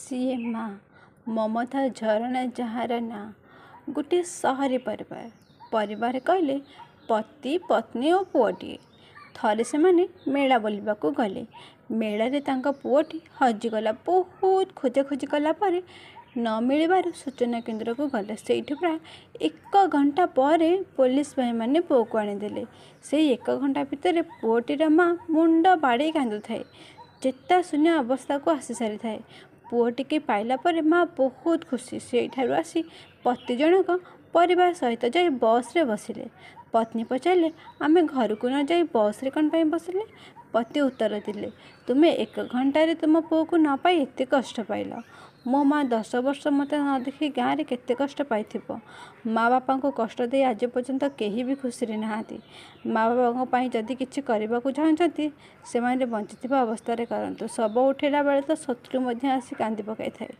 ସିଏ ମା ମମତା ଝରଣା ଯାହାର ନାଁ। ଗୋଟିଏ ସହରୀ ପରିବାର। ପରିବାର କହିଲେ ପତି, ପତ୍ନୀ ଓ ପୁଅଟିଏ। ଥରେ ସେମାନେ ମେଳା ବୁଲିବାକୁ ଗଲେ। ମେଳାରେ ତାଙ୍କ ପୁଅଟି ହଜିଗଲା। ବହୁତ ଖୋଜାଖୋଜି କଲା ପରେ ନ ମିଳିବାରୁ ସୂଚନା କେନ୍ଦ୍ରକୁ ଗଲେ। ସେଇଠୁ ପ୍ରାୟ 1 ଘଣ୍ଟା ପରେ ପୋଲିସ ଭାଇମାନେ ପୁଅକୁ ଆଣିଦେଲେ। ସେଇ 1 ଘଣ୍ଟା ଭିତରେ ପୁଅଟିର ମା ମୁଣ୍ଡ ବାଡ଼େଇ କାନ୍ଦୁଥାଏ। ଚେତାଶୂନ୍ୟ ଅବସ୍ଥାକୁ ଆସି ସାରିଥାଏ। ପୁଅଟିକି ପାଇଲା ପରେ ମା ବହୁତ ଖୁସି। ସେଇଠାରୁ ଆସି ପତି ଜଣକ ପରିବାର ସହିତ ଯାଇ ବସ୍ରେ ବସିଲେ। ପତ୍ନୀ ପଚାରିଲେ, ଆମେ ଘରକୁ ନ ଯାଇ ବସ୍ରେ କ'ଣ ପାଇଁ ବସିଲେ? ପତି ଉତ୍ତର ଦେଲେ, ତୁମେ 1 ଘଣ୍ଟାରେ ତୁମ ପୁଅକୁ ନ ପାଇ ଏତେ କଷ୍ଟ ପାଇଲ। ମୋ ମା 10 ବର୍ଷ ମୋତେ ନ ଦେଖି ଗାଁରେ କେତେ କଷ୍ଟ ପାଇଥିବ। ମା ବାପାଙ୍କୁ କଷ୍ଟ ଦେଇ ଆଜି ପର୍ଯ୍ୟନ୍ତ କେହି ବି ଖୁସିରେ ନାହାନ୍ତି। ମା ବାପାଙ୍କ ପାଇଁ ଯଦି କିଛି କରିବାକୁ ଚାହୁଁଛନ୍ତି, ସେମାନେ ବଞ୍ଚିଥିବା ଅବସ୍ଥାରେ କରନ୍ତୁ। ଶବ ଉଠେଇଲା ବେଳେ ତ ଶତ୍ରୁ ମଧ୍ୟ ଆସି କାନ୍ଦି ପକାଇଥାଏ।